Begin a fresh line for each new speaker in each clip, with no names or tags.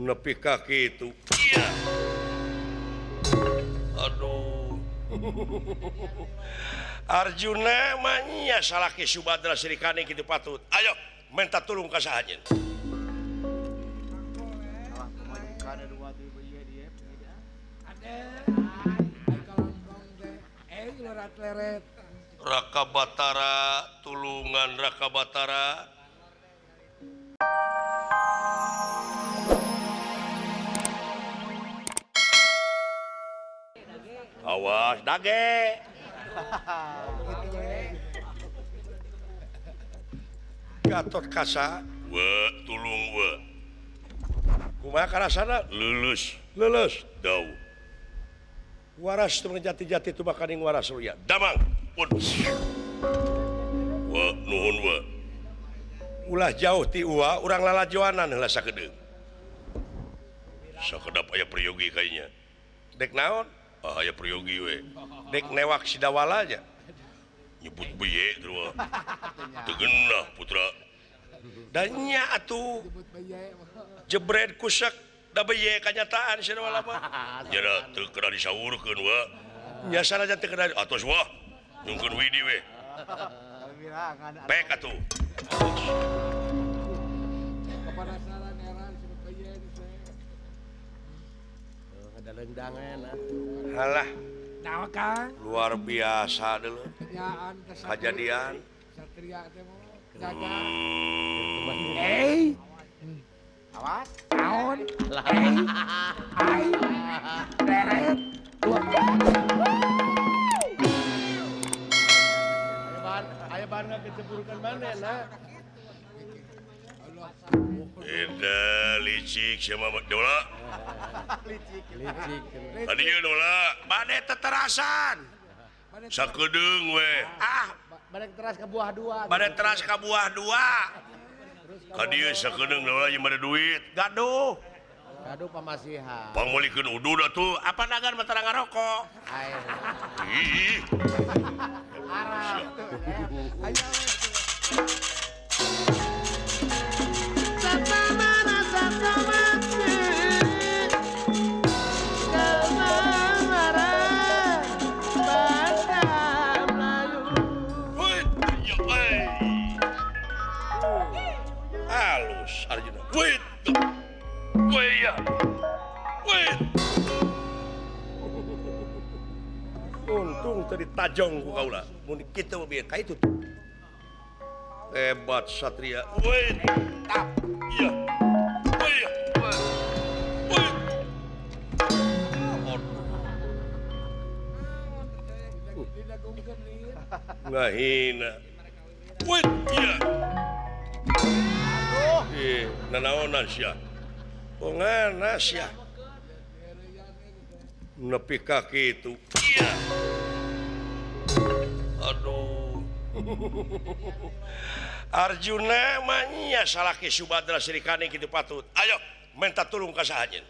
Nepi ka kitu. Iya. Aduh. Arjuna mah nya salaki Subadra Srikandi kitu patut. Ayo minta tulung ka saha anjeun. Raka Batara tulungan Raka Batara. Awas dage. Gatot Kaca we tulung we. Kumaha karasana? Lulus, lulus dau. Waras teu jati-jati tu bakaning waras surya. Damang pun. We nuhun we. Ulah jauh ti uwa urang lalajoanan heula sakedeung. Sakedap aya priyogi kayaknya. Dek naon? Ah aya priyogi we. Dek newak sidawala aja. Nyebut beye terus. Teu geunah putra. Da nya atuh. Jebret kusak da beye kanyataan sidawala mah. Jada teu kedah disaurkeun we. Nya sanajan teu kedah atos wah. Nyungkeun widi we. Pek atuh. Halah. Luar biasa dulu. Kejadian.
Awas. Naon? Ai. Leret.
Aya bahan ngakeceburkan mana nah.
Eda licik sama Dola.
Licik. Licik.
Tadi Dola, bade teterasan. Sakedeung we. Ah,
bade teras ka buah dua.
Bade teras ka buah dua. Ka dieu sakedeung Dola jeung bade duit. Gaduh.
Gaduh pamasihan.
Pangmeulikeun udud atuh. Apa dagan mah tara ngarokok. Ih.
Ayo.
Halus Arjuna. Wait. Wait. Wait. Untung tadi tajong ku kaula. Mun kitu mah bieu ka itu. Hebat Satria. Wait. Tap. Iya. Wait. Wait. Ngahina. Wait. Iya. Eh, nanaonan sia. Pongana sia. Nepi ka kitu. Iya. Aduh. Arjuna mah nya salaki Subadra Srikandi kitu patut. Ayo minta tulung ka saha anjeun.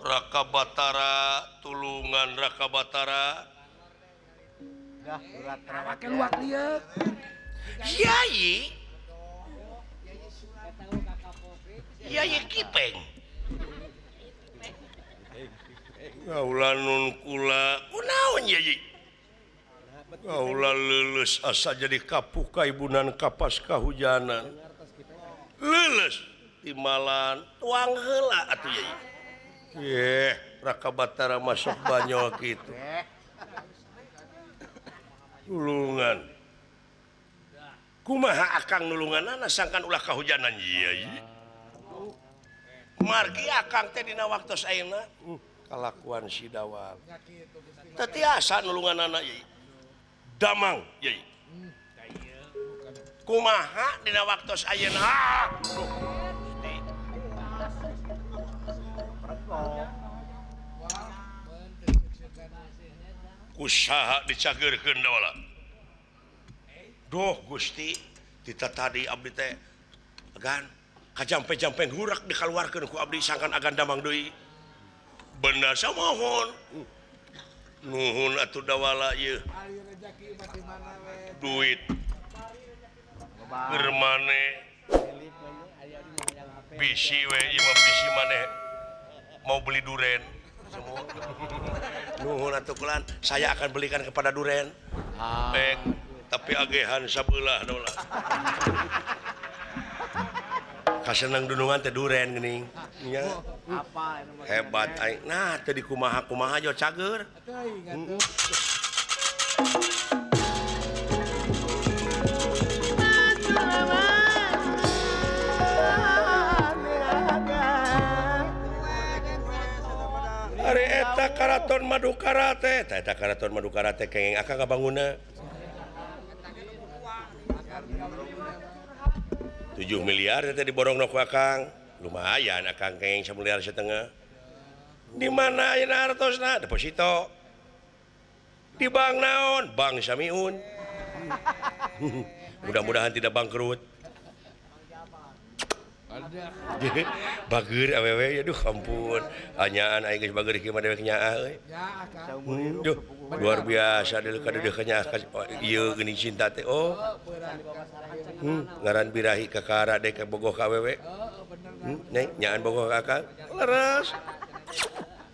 Raka Batara tulungan Raka Batara. Yai. Yai Kipeng. Kaula nun kula kunaon Yai? Kaula leuleus asa jadi kapuh kaibunan kapas kahujanan. Leuleus timalan tuang heula atuh Yai. Yeh, Raka Batara masuk banyol kitu. Tulungan. Kumaha akang nulunganana sangkan ulah kahujanan Yai. Margi akang teh dina waktos ayeuna kalakuan si Dawal. Teu tiasa nulunganana Yai. Damang Yai. Kumaha dina waktos ayeuna? Kusaha dicageurkeun Dawala. Duh Gusti, tita tadi abdi teh agan kajampe-jampe hurak dikaluarkeun ku abdi sangkan agan damang deui. Bener samohon. Nuhun atuh dawala ieu. Duit. Keur maneh. Bisi we ieu mah bisi maneh. Mau beli duren. Semua. Nuhun atuh kulan, saya akan belikan kepada duren. Baik, tapi agehan sabelah dolah. Kasenang dunungan teh duren geuning. Nya. Hebat aing. Nah, teu dikumaha-kumaha jo cager. Ari eta Karaton Madukara teh, tah eta Karaton Madukara teh kenging akang ngabangunna. 7 miliar teh diborongna ku akang. Lumayan akang kenging 1,5 miliar. Di mana ayeuna hartosna? Deposito. Di bank naon? Bank Samiun. Mudah-mudahan tidak bangkrut. Bager awewe aduh ampun. Anyaan aing geus bager kieu mah dewek nyaah euy. Duh, luar biasa deuleu ka deudeuh ka nyaah ieu geuning cinta teh oh. Ngaran birahi ka kakara dek bogoh ka awewe. Neng nyaan bogoh ka akang. Leres.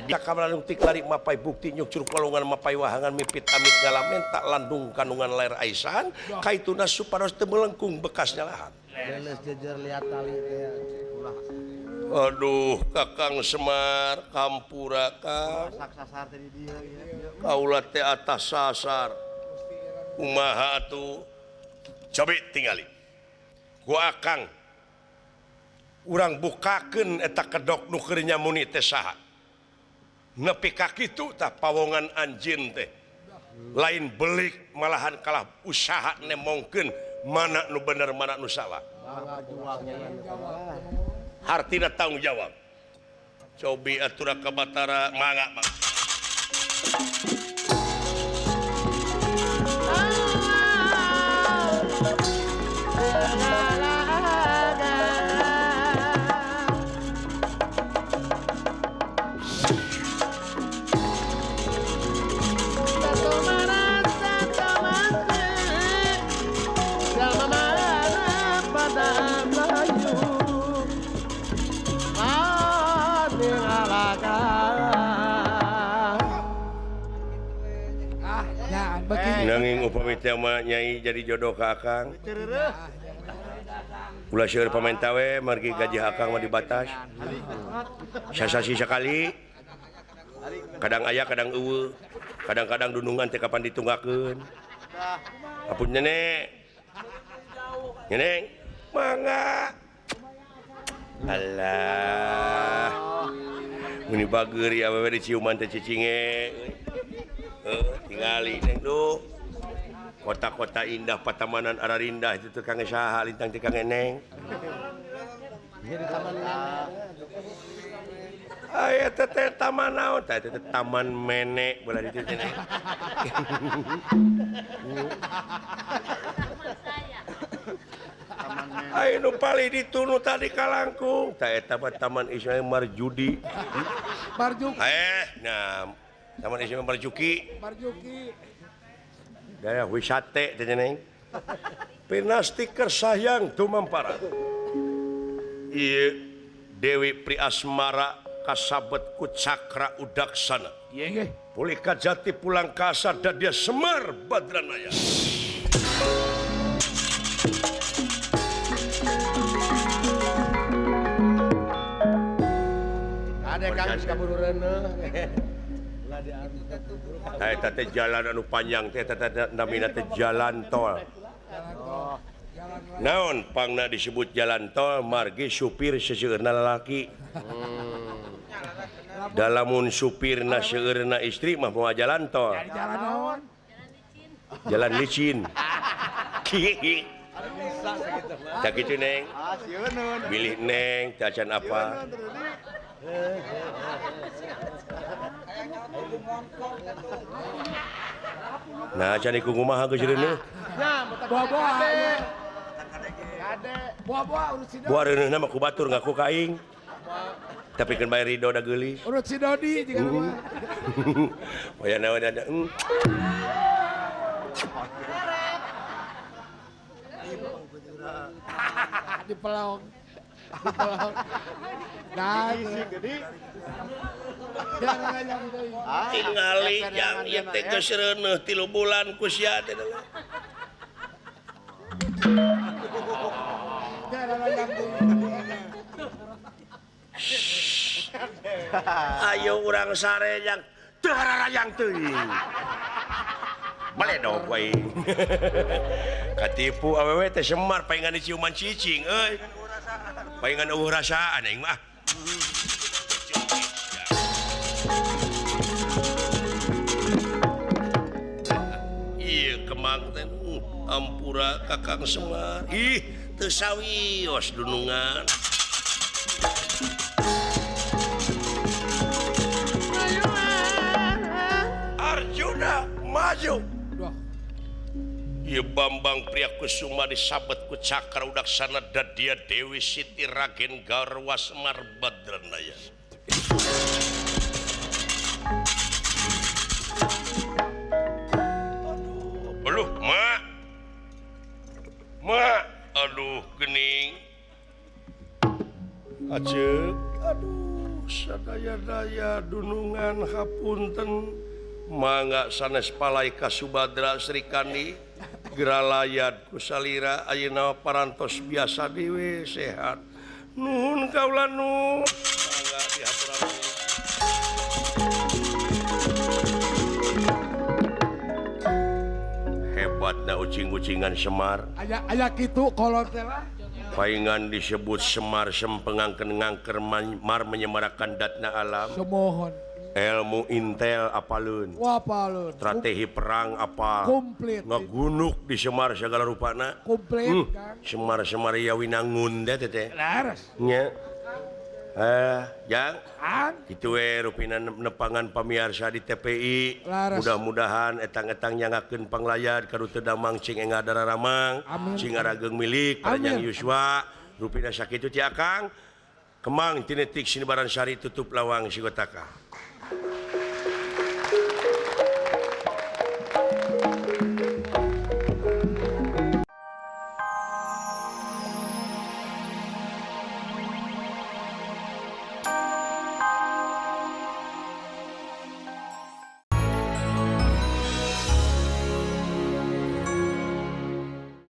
Kamalung tik lari mapai bukti nyuk curug walungan mapai wahangan mipit amit ngalamen tak landung kandungan layar aisan kaituna supados teu melengkung bekasnya lahan. Aduh Kakang Semar kampura Kang kaula teh atas sasar kumaha atuh cobi tingali ku akang urang bukakeun eta kedok nu keur nyamuni teh saha nepi ka kitu tah pawongan anjeun teh lain belik malahan kalah usaha nemongkeun mana nu bener mana nu salah. Hartina tanggung jawab. Cobi atura ka Batara mangga mangga. Nanging upami teh mah nyai jadi jodoh ka akang. Ulah seueur pamenta we margi gaji akang mah dibatas. Sasasi sakali. Kadang aya kadang eueuh. Kadang-kadang dunungan teh kapan ditunggakeun. Ampun nenek. Neneng, mangga. Alah. Muni bager ya awewe diciuman teh cicinge. Tingali neng duh. Kota-kota indah patamanan ararindah itu teh kang saha lintang teh kang eneng. Aya teh teh taman naon teh teh taman menek bola ditu teh neng. Ayo nu palih ditunu tadi kalangkung tah eta mah Taman Ismail Marjudi.
Marjuki.
Nah Taman Ismail Marjuki.
Marjuki.
Daya wisate teh neng. Pinasti kersayang tumampara. Ieu Dewi Priasmara kasabet ku Cakra Udaksana.
Ieu nggih.
Pulih kajati pulang kasar dan dia Semar Badranaya.
Ada kang geus kaburu reuneuh.
Tah eta teh jalan anu panjang teh eta namina teh jalan tol. Naon pangna disebut jalan tol margi supir seseueurna lalaki. Dalamun supirna seueurna istri mah moal jalan tol. Jalan licin. Tak kitu neng. Bilih neng teh acan apa. Nah, can iku kumaha geus reuneuh?
Buah-buah. Buah-buah urus sidang.
Buah reuneuhna mah ku batur ngaku ka aing. Tapi keun bae Ridho da geulis.
Urut si Dodi jeung mah.
Waya naon ada.
Di pelong. Di pelong. Nah,
jadi
tingali jang ieu teh geus reuneuh 3 bulan ku sia teh. Ayo urang sare jang teu hararayang teuing. Baledog aing. Katipu awewe teh Semar paingan diciuman cicing euy. Paingan eueuh rasaan aing mah. Ieu Kemang teh ampura Kakang Semar. Ih, teu sawios dunungan. Arjuna maju. Ieu Bambang Priyakusuma disabet ku Cakra Udaksana Dadia Dewi Siti Ragen Garwa Semar Badranaya. Aduh, beluh mak. Mak, aduh gening. Aceuk, aduh sadaya-daya dunungan hapunten. Mangga sanes palai ka Subadra Sri Kandi. Geralayat kusalira ayeuna parantos biasa dewe sehat. Nuhun kaula nu. Mangga dihapuran. Hebatna ucing-ucingan Semar.
Aya aya kitu kolot teh lah.
Paingan disebut Semar sempengangkeun ngangker mar menyemarakan datna alam.
Sumohon.
Ilmu intel apalun.
Wah, apalun.
Strategi perang apa.
Komplit.
Ngagunuk di Semar segala rupana.
Komplit, Kang.
Semar-semar ya winangun teh teh.
Laras.
Nya. Jang. Kitu we rupina nepangan pamiarsa di TPI. Mudah-mudahan etang-etang nyangakeun panglayad karutu damang cing enga dararamang, cing arageng milik panjang yuswa. Rupina sakitu ti Akang. Kemang tinetik sinibaran sari tutup lawang sigotaka.